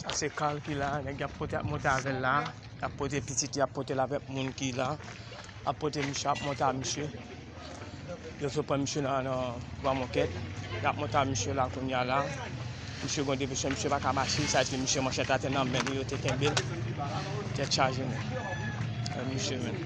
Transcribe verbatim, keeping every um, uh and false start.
Sa se kar ki la, nèg y ap pote, ap monte avè l la. Y ap pote pitit, y ap pote l avèk moun ki la. Ap pote misye, ap monte a misye. Yo sot pran misye nan, nan Bwa Mòkèt. Y ap monte a misye la kounye a la. Misye gen depresyon, misye pa ka mache, sa vle di misye manchèt atè nan men li, yo te kenbe l. Tèt chaje, men. Wè misye, men.